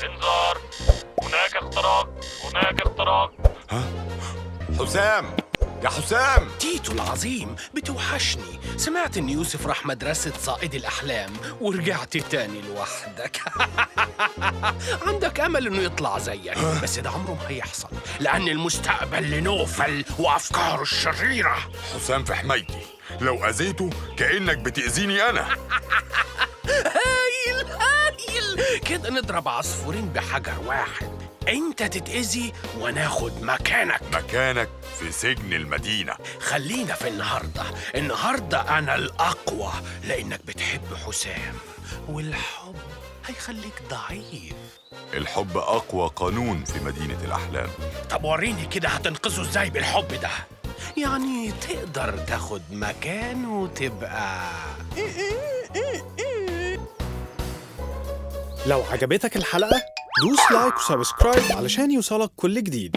انذار، هناك اختراق، هناك اختراق. حسام، يا حسام. تيتو العظيم، بتوحشني. سمعت إن يوسف راح مدرسة صائد الأحلام ورجعت تاني لوحدك. عندك أمل إنه يطلع زيك، بس ده عمره ما هيحصل، لأن المستقبل لنوفل وأفكاره الشريرة. حسام في حمايتي، لو أذيته كأنك بتأذيني أنا. هايل هايل، كده نضرب عصفورين بحجر واحد، انت تتأذي وناخد مكانك. مكانك في سجن المدينة. خلينا في النهاردة، النهاردة أنا الأقوى، لأنك بتحب حسام والحب هيخليك ضعيف. الحب أقوى قانون في مدينة الأحلام. طب وريني كده هتنقذه ازاي بالحب ده؟ يعني تقدر تاخد مكانه وتبقى. لو عجبتك الحلقة دوس like و subscribe علشان يوصلك كل جديد.